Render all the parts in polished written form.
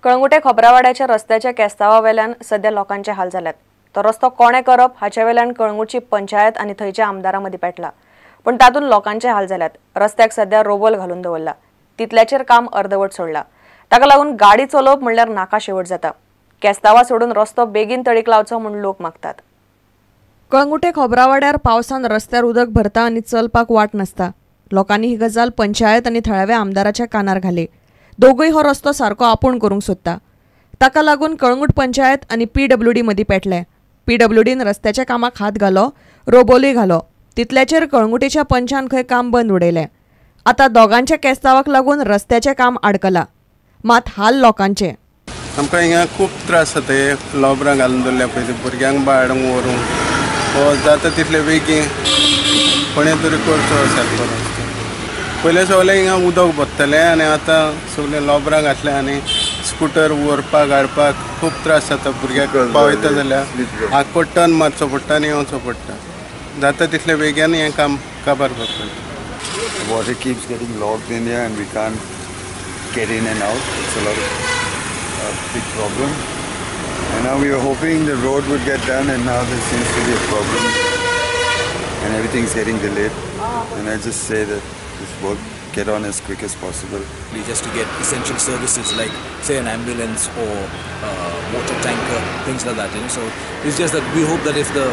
कळंगुटे खोबरावाड्याच्या रस्त्याच्या केस्तावा वेल्यान सध्या लोकांचे हाल जाल्यात. तो रस्तो कोणे करप हाचे वेल्यान कळंगूटची पंचायत आनी थंयच्या आमदारां मदीं पेटला, पूण तातूंत लोकांचे हाल जाल्यात. रस्त्याक सध्या रोबोल घालून दवरला, तितल्याचेर काम अर्दवट सोडला. ताका लागून गाडी चलोवप म्हणल्यार नाका शेवट जाता. केस्तावा सोडून रस्तो बेगीन तडीक लावचो म्हूण लोक मागतात. कळंगुटे खोबरावाड्यार पावसान रस्त्यार उदक भरता आनी चलपाक वाट नासता. लोकांनी ही गजाल पंचायत आनी थळाव्या आमदाराच्या कानार घाली. दोगूय हो रस्तो सारको आपूण करूंक सोदता. ताका लागून कळंगूट पंचायत आनी पीडब्ल्यूडी मदीं पेटले. पीडब्ल्यूडीन रस्त्याच्या कामाक हात घालो, रोबोलूय घालो. तितल्याचेर कळंगुटेच्या पंचान खंय काम बंद उडयलें. आतां दोगांच्या केस्तावाक लागून रस्त्याचें काम आडकलां, मात हाल लोकांचे. आमकां हिंगा खूब त्रास जाता. हे लोबरां घालून दवरल्या पळय, भुरग्यांक हाडूंक व्हरूंक हो जाता तितले बेगीन कोणें तरी करचो सारको रस्तो. पयलें सगळें हिंगा उदक भरतलें आनी आतां सगळें लोबरां घातलें आनी स्कुटर व्हरपाक हाडपाक खूब त्रास जाता. भुरग्याक पावयता जाल्यार आखो टर्न मारचो पडटा आनी येवचो पडटा. जाता तितले बेगीन हें काम काबार करपाक. Water keeps getting locked in here and we can't get in and out. It's a lot of big problem. And now we were hoping the road would get done, and now there seems to be a problem and everything's getting delayed. And I just say that this work get on as quick as possible. Just to get essential services like, say, an ambulance or water tanker, things like that. You know? So it's just that we hope that if the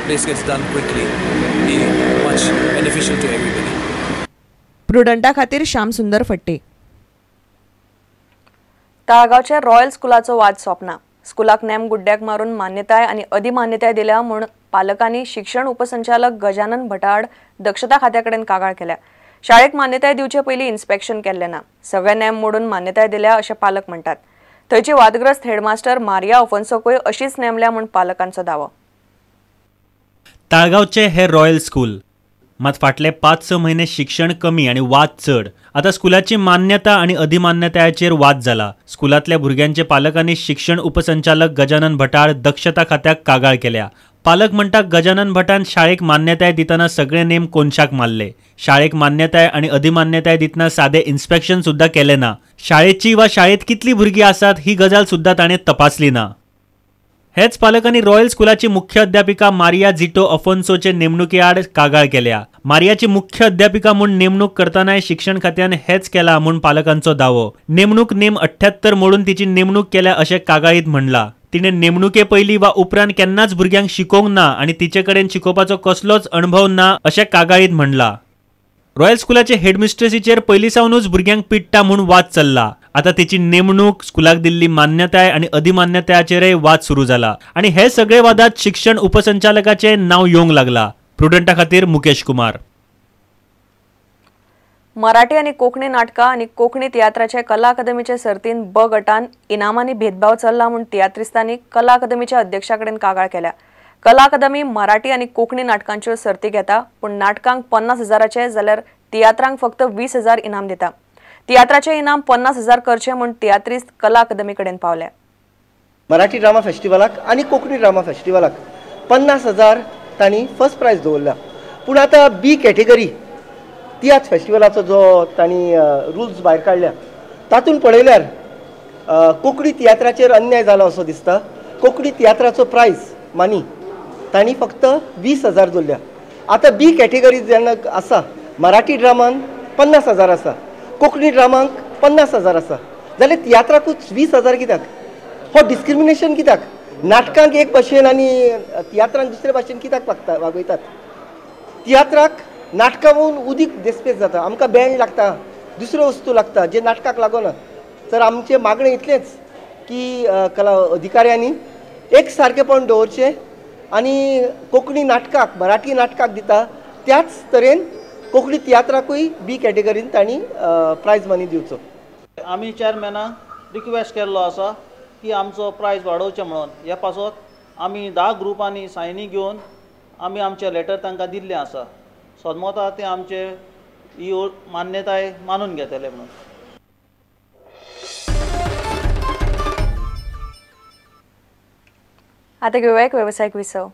place gets done quickly, it'll be much beneficial to everybody. प्रुडंटा खातीर श्याम सुंदर फट्टे. ताळगांवच्या royal स्कुलाचो वाद सोंपना. स्कुलाक नेम गुड्ड्याक मारून मान्यताय आनी अधिमान्यताय दिल्या म्हूण पालकांनी शिक्षण उपसंचालक गजानन भटाड दक्षता खात्या कडेन कागाळ केल्या. शाळेक मान्यताय दिवचे पयलीं इन्स्पेक्शन केल्लें ना, सगळे नेम मोडून मान्यताय दिल्या अशें पालक म्हणटात. थंयची वादग्रस्त हेडमास्टर मारिया अफोन्सोकूय अशीच नेमल्या म्हूण पालकांचो दावो. ताळगांवचे हे रॉयल स्कूल मात फाटले 5-6 म्हयने शिक्षण कमी आनी वाद चड. आतां स्कुलाची मान्यता आनी अधिमान्यतायेचेर वाद जाला. स्कुलांतल्या भुरग्यांचे पालकांनी शिक्षण उपसंचालक गजानन भटाळ दक्षता खात्याक कागाळ केल्या. पालक म्हणटा गजानन भटान शाळेक मान्यताय दितना सगळे नेम कोनशाक मारले. शाळेक मान्यताय आनी अधिमान्यताय दितना सादे इन्स्पेक्शन सुद्दां केलें ना. शाळेची वा शाळेंत कितलीं भुरगीं आसात ही गजाल सुद्दां ताणें तपासली ना. हेच पालकांनी रॉयल स्कुलाची मुख्य अध्यापिका मारिया झिटो अफोन्सोचे नेमणुके आड कागाळ केल्या. मारियाची मुख्य अध्यापिका म्हूण नेमणूक करतनाय शिक्षण खात्यान हेच केला म्हूण पालकांचो दावो. नेमणूक नेम 78 मोडून तिची नेमणूक केल्या अशें कागाळीत म्हणला. तिणे नेमणुके पयलीं वा उपरांत केन्नाच भुरग्यांक शिकोवंक ना आनी तिचे कडेन शिकोवपाचो कसलोच अणभव ना अशें कागाळीत म्हणला. रॉयल स्कुलाचे हेडमिस्ट्रेसीचेर पयलीं सावनूच भुरग्यांक पिडटा म्हूण वाद चल्ला. आतां तिची नेमणूक, स्कुलाक दिल्ली मान्यताय आनी अधिमान्यतायेचेरय वाद सुरू जाला आनी हे सगळे वादात शिक्षण उपसंचालकाचें नांव येवंक लागला. प्रुडंटा खातीर मुकेश कुमार. मराठी आनी कोंकणी नाटकां आनी कोंकणी तियात्राचे कला अकादमीचे सर्तीन ब गटान इनामांनी भेदभाव चल्ला म्हूण तियात्रिस्तांनी कला अकादमीच्या अध्यक्षा कडेन कागाळ केल्या. कला अकादमी मराठी आनी कोंकणी नाटकांच्यो सर्ती घेता, पूण नाटकांक 50,000 जाल्यार तियात्रांक फक्त 20,000 इनाम दिता. तियात्राचे इनाम 50,000 करचे म्हूण तियात्रिस्त कला अकादमी कडेन पावले. मराठी ड्रामा फेस्टिवलाक आनी कोंकणी ड्रामा फेस्टिवलाक 50,000 तांणी फर्स्ट प्रायज दवरला. पूण आतां बी कॅटेगरी तियात्र फेस्टिवलाचो जो तांणी रुल्स भायर काडल्या तातूंत पळयल्यार कोंकणी तियात्राचेर अन्याय जाला असो दिसता. कोंकणी तियात्राचो प्रायज मनी तांणी फक्त 20,000 दवरल्या. आतां बी कॅटेगरी जेन्ना आसा मराठी ड्रामान 50,000 आसा, कोंकणी ड्रामांक 50,000 आसा, जाल्यार तियात्राकूच 20,000 कित्याक? हो डिस्क्रिमिनेशन कित्याक? नाटकांक एक भाशेन आनी तियात्रांक दुसरे भाशेन कित्याक वागयतात? तियात्राक नाटकां उदीक देस्पेस जाता, आमकां बँड लागता, दुसऱ्यो वस्तू लागता जे नाटकाक लागना. तर आमचें मागणें इतलेंच की कला अधिकाऱ्यांनी एक सारकेपण दवरचें आनी कोंकणी नाटकाक मराठी नाटकाक दिता त्याच तरेन कोंकणी तियात्राकूय बी कॅटेगरीन तांणी प्रायज मनी दिवचो. आमी चेअरमॅनाक रिक्वेस्ट केल्लो आसा की आमचो प्रायज वाडोवचें म्हणून. ह्या पासत आमी 10 ग्रुपांनी सायनी घेवन आमी आमचें लेटर तांकां दिल्लें आसा. सोदमोता ते आमचे ही मान्यताय मानून घेतले म्हणून. आता घेऊया एक व्यावसायिक विसव.